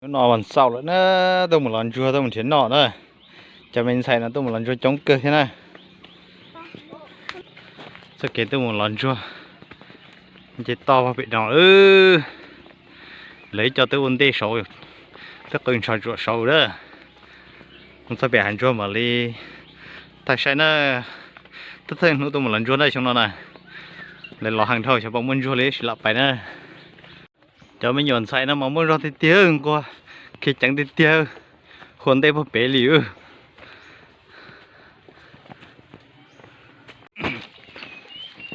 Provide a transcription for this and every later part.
Hnub no vas xaum lawm na, tuaj mus lov ntsuag tuaj mus nrhiav noj na. Cov me ntxhais no tuaj mus lov ntsuag coob kawg thiab na. Txoj kev tuaj mus lov ntsuag, nce toj pog pem no. Lawv ib co twb ua ntej saud, twb qw ntsho tsuam saud lawm. Mus txog pem hav ntsuag mam li tag saib na. Thawj thawj hnub tuaj mus lov ntsuag na xyoo no na. Lawv los heev dhau xyov puas muaj ntsuag li tsis lam pais na. Cov me nyuam ntxhais no mas muaj zog tiag tiag, nquag khiav ceev tiag tiag, hu ua ntej pog pem li.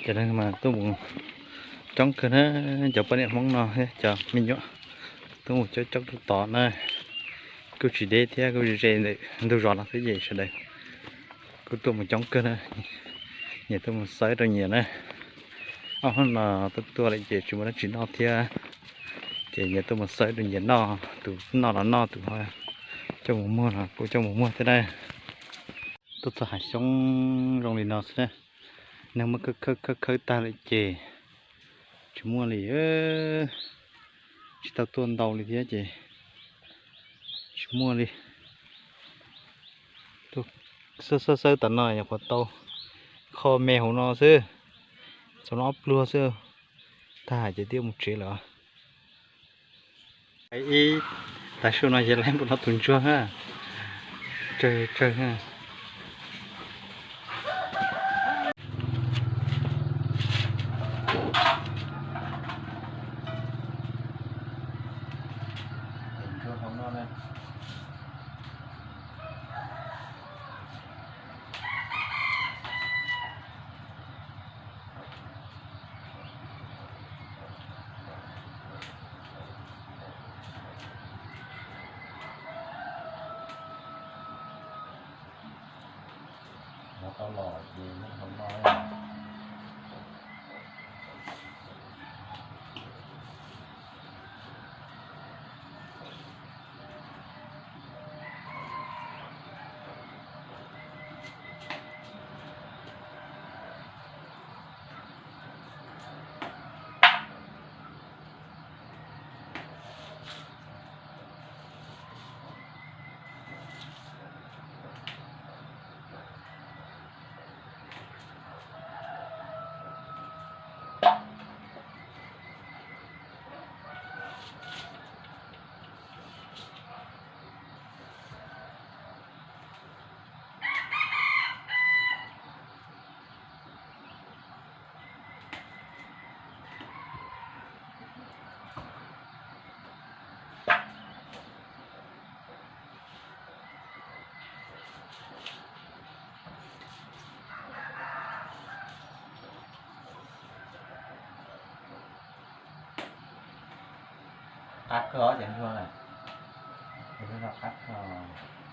Cov neeg mas tuaj mus coob kawg na, cov poj niam Hmoob no thiab cov me nyuam tuaj mus coob coob tod na. Kuj tsis deb thiab kuj ze ze ntawm ntug zos no xwb ces sawv daws kuj tuaj mus coob kawg na. Nyias tuaj mus xawb rau nyias na. Ob hnub no tuaj tuaj lawm ces tsis muaj dab tsi noj thiab, ces nyias tuaj mus xawb rau nyias noj, tus noj los noj, tus coj mus muag los kuj coj mus muag thiab na. Tuaj txog hav xyoob zoo li no xwb na, neeg muab khawb khawb khawb khawb tag lawm ces tsis muaj li. Tsis tau tuaj ntau li thiab ces tsis muaj li. Tuaj xawb xawb xawb tas no nyuam qhuav tau kho me hauv no xwb, txog no ob pluag xwb, tag ces twb mus tsev lawm. Ib tav su no ces lawv npam no tus ntsuag na, tsawg tsawg na. Qab kawg os cov ntsuag na, qab kawg.